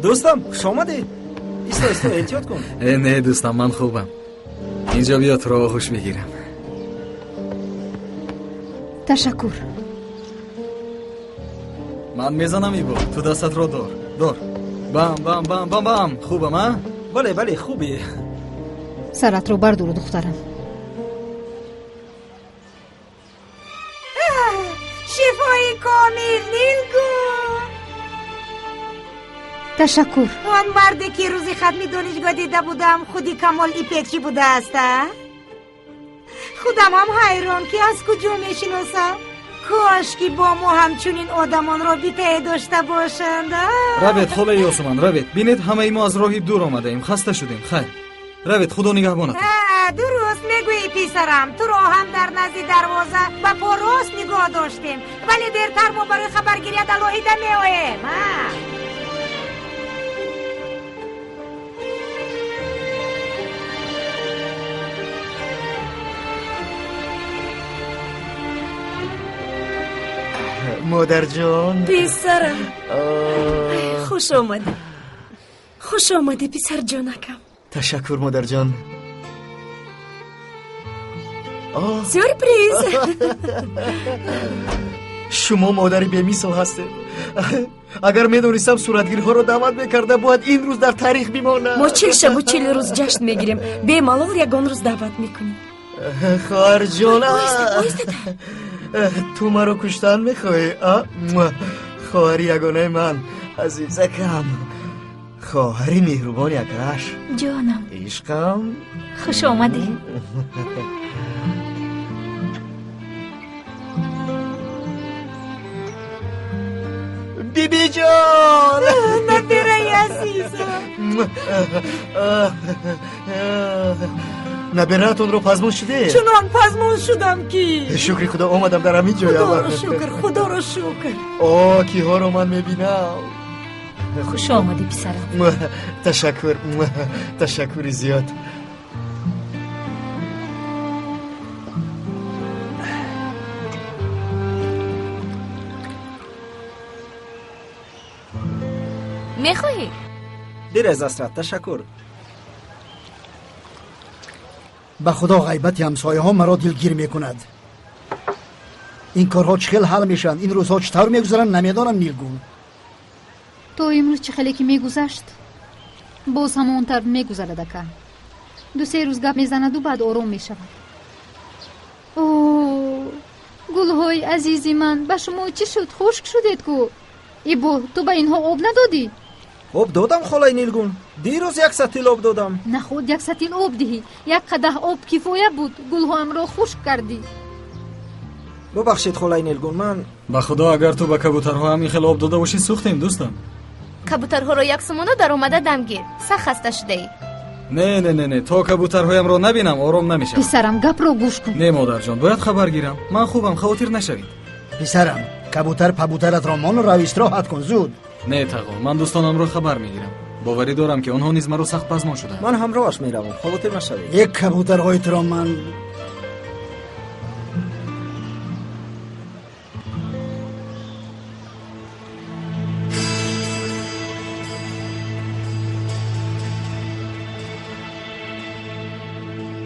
Дӯстам, хуш омадӣ. Исто, исто, эҳтиёт кун. Не, дӯстам, ман хубам. Инҷо биё, туро оғӯш бигирам. Ташаккур. Ман мезанам, Ибо, ту дастатро дор. Дор. Бам, бам, бам, бам, бам. Хубам, а? Бале, бале, хубӣ. Саратро бардор, духтарам. Шифои комил, Нилгун. Ташаккур. Он марде ки рӯзи хатми донишгоҳ дида будам, худи Камол Ипекчӣ будааст, а? Худам ҳам ҳайрон, ки аз куҷо мешиносам. Кош ки бо мо ҳамчунин одамон робитае дошта бошанд. Равед, холаи Ёсуман, равед. Бинед, ҳамаи мо аз роҳи дур омадаем, хаста шудем. Хайр, равед, худо нигаҳбонатон. Дуруст мегӯӣ, писарам. Туро ҳам дар назди дарвоза ба по рост нигоҳ доштем, вале дертар мо барои хабаргирият алоҳида меоем. Модарҷон. Писарам, хуш омадӣ. Хуш омадӣ, писарҷонакам. Ташаккур, модарҷон. Сюрприз! Шумо модари бемисл ҳастед. Агар медонистам, суратгирҳоро даъват мекарда, бояд ин рӯз дар таърих бимонад. Мо 40 шабу 40 рӯз ҷашн мегирем. Бемалол ягон рӯз даъват мекунем. Хоҳарҷон, ту маро куштан мехоҳӣ? Хоҳари ягонаи ман, азизакам, хоҳари меҳрубони акаш. Ҷонам. Ишқам. Хуш омадӣ. Бибиҷон! Набираи азизам. Набиратонро пазмон шудед? Чунон пазмон шудам, ки шукри худо омадам дар ҳамин ҷоя. Худоро шукр, худоро шукр. О, киҳоро ман мебинам. Хуш омадӣ, писарам. Ташаккур, ташаккури зиёд. Мехоҳӣ? Дирез, Асрат, ташаккур. Ба худо, ғайбати ҳамсояҳо маро дилгир мекунад. Ин корҳо чӣ хел ҳал мешаванд, ин рӯзҳо чӣ тавр мегузаранд, намедонам, Нилгун. То имрӯз чӣ хеле ки мегузашт, боз ҳамон тавр мегузарад, ака. 2-се рӯз гап мезанаду баъд ором мешавад. О, гулҳои азизи ман, ба шумо чӣ шуд? Хушк шудед ку. Ибо, ту ба инҳо об надодӣ? Об додам, холаи Нилгун. Дирӯз як сатил об додам. Наход як сатил об диҳӣ? Як қадаҳ об кифоя буд. Гулҳоамро хушк кардӣ. Бубахшед, холаи Нилгун, ман ба худо, агар ту ба кабутарҳо ҳамин хел об дода бошӣ, сӯхтем, дӯстам. Кабутарҳоро як сумона даромада дамгир. Сахт хаста шудаӣ. Не, не, не, не, то кабутарҳоямро набинам, ором намешавам. Писарам, гапро гӯш кун. Не, модарҷон, бояд хабар гирам. Ман хубам, хавотир нашавед. Писарам, кабутар пабутаратро мон, рав истироҳат кун, зуд. Не, тағо, ман дӯстонамро хабар мегирам. Боварӣ дорам, ки онҳо низ маро сахт пазмон шудаанд. Ман ҳамроҳаш меравам, хавотир нашавед. Як кабутарҳои туро ман.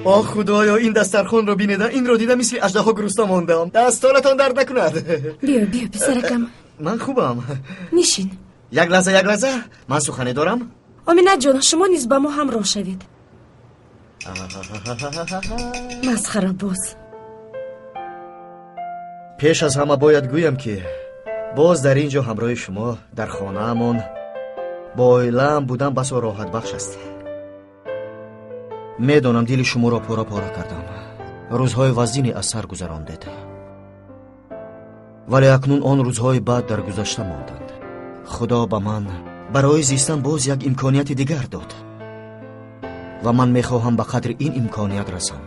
О худоё, ин дастархонро бинеда, инро дида мисли аждаҳо гурусна мондам. Дастонатон дард накунад. Биё, биё, писаракам. Ман хубам. Нишин. Як лаҳза, як лаҳза, ман сухане дорам. Оминаҷон, шумо низ ба мо ҳамроҳ шавед. Масхарабоз. Пеш аз ҳама бояд гӯям, ки боз дар ин ҷо ҳамроҳи шумо дар хонаамон бо оилаам будан басо роҳатбахш аст. Медонам, дили шуморо пора пора кардам. Рӯзҳои вазине аз сар гузарондед, вале акнун он рӯзҳои бад дар гузашта монданд. Худо ба ман барои зистан боз як имконияти дигар дод ва ман мехоҳам ба қадри ин имконият расам.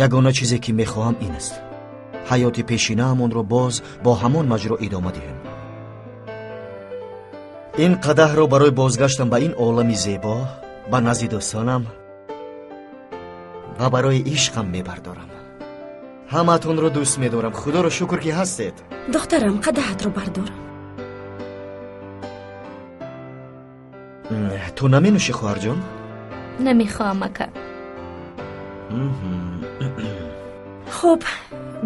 Ягона чизе ки мехоҳам ин аст: ҳаёти пешинаамонро боз бо ҳамон маҷро идома диҳем. Ин қадаҳро барои бозгаштам ба ин олами зебо, ба назди дӯстонам ва барои ишқам мебардорам. Ҳамаатонро дӯст медорам. Худоро шукр, ки ҳастед. Духтарам, қадаҳатро бардор. Ту наменӯшӣ, хоҳарҷон? Намехоҳам, ака. Хуб,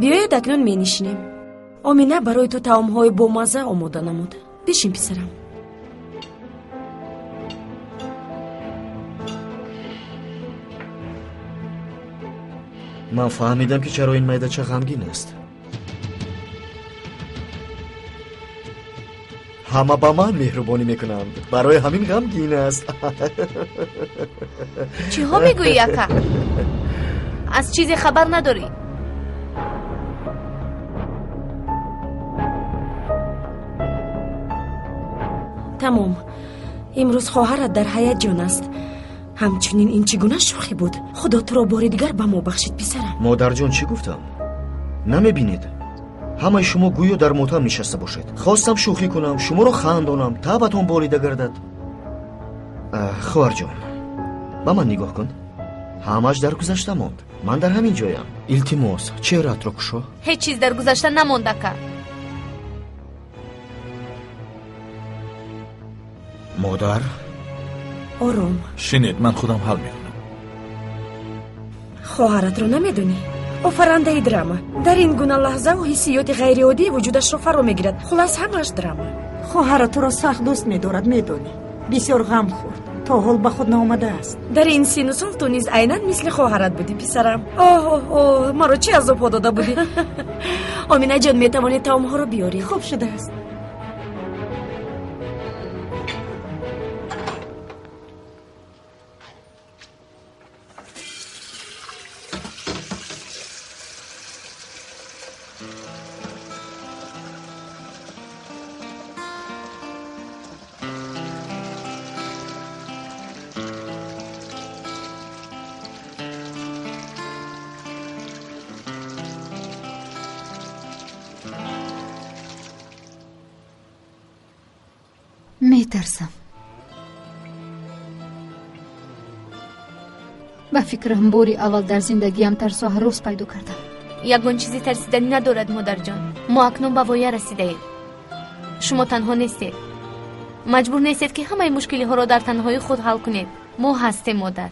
биёед акнун менишинем. Омина барои ту таомҳои бомазза омода намуд. Бишин, писарам. Ман фаҳмидам, ки чаро ин майдача ғамгин аст. Ҳама ба ман меҳрубонӣ мекунанд, барои ҳамин ғамгин аст. Чиҳо мегӯӣ, ака? Аз чизе хабар надорӣ? Тамом, имрӯз хоҳарат дар ҳаяҷон аст. Ҳамчунин ин чӣ гуна шӯхӣ буд? Худо туро бори дигар ба мо бахшид, писарам. Модарҷон, чӣ гуфтам? Намебинед? Ҳамаи шумо гӯё дар мотам нишаста бошед. Хостам шӯхӣ кунам, шуморо хандонам, табатон болида гардад. Хоҳарҷон, ба ман нигоҳ кун. Ҳамааш дар гузашта монд. Ман дар ҳамин ҷоям. Илтимос, чеҳраатро кушо. Ҳеҷ чиз дар гузашта намонд, ака. Модар, ором. Шинед, ман худам ҳал мекунам. Хоҳаратро намедонӣ? Офарандаи драма. Дар ин гуна лаҳза ӯ ҳиссиёти ғайриоддии вуҷудашро фаро мегирад. Хулас, ҳамааш драма. Хоҳара туро сахт дӯст медорад, медонӣ. Бисёр ғам хӯрд, то ҳол ба худ наомадааст. Дар ин сину сол ту низ айнан мисли хоҳарат будӣ, писарам. Оҳ, оҳ, маро чӣ азобҳо дода будӣ. Оминаҷон, метавонед таомҳоро биёред. Хуб шудааст. Метарсам. Ба фикрам, бори аввал дар зиндагиам тарсу ҳарос пайдо кардам. Ягон чизи тарсиданӣ надорад, модарҷон. Мо акнун ба воя расидаем. Шумо танҳо нестед. Маҷбур нестед, ки ҳамаи мушкилиҳоро дар танҳои худ ҳал кунед. Мо ҳастем, модар.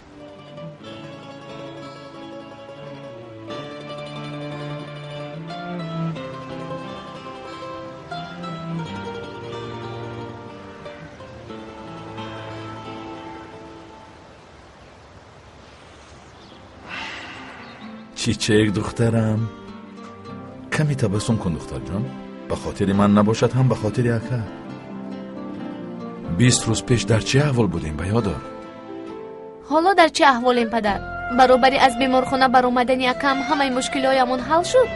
Чичек, духтарам, каме табассум кун, духтарҷон. Ба хотири ман набошад, ҳам ба хотири ака. 20 рӯз пеш дар чӣ аҳвол будем, ба ёд дор? Ҳоло дар чӣ аҳволем, падар? Баробари аз беморхона баромадани акам ҳамаи мушкилиҳоямон ҳал шуд?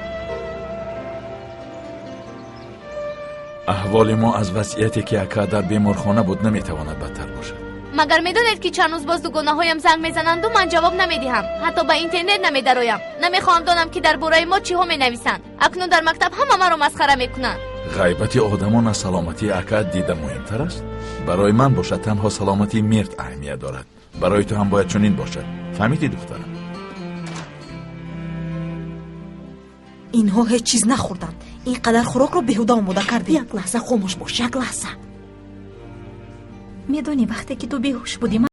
Аҳволи мо аз вазъияте, ки ака дар беморхона буд, наметавонад бадтар бошад. Магар медонед, ки чанд рӯз боз дугонаҳоям занг мезананду ман ҷавоб намедиҳам? Ҳатто ба интернет намедароям. Намехоҳам донам, ки дар бораи мо чиҳо менависанд. Акнун дар мактаб ҳама маро масхара мекунанд. Ғайбати одамон аз саломатии ака дида муҳимтар аст? Барои ман бошад, танҳо саломатии Мирт аҳамият дорад. Барои ту ҳам бояд чунин бошад. Фаҳмидӣ, духтарам? Инҳо ҳеҷ чиз нахӯрданд. Ин қадар хӯрокро беҳуда омода кардем. Як лаҳза хомӯш бош, як лаҳза. Медонӣ, вақте ки ту беҳуш будӣ, ман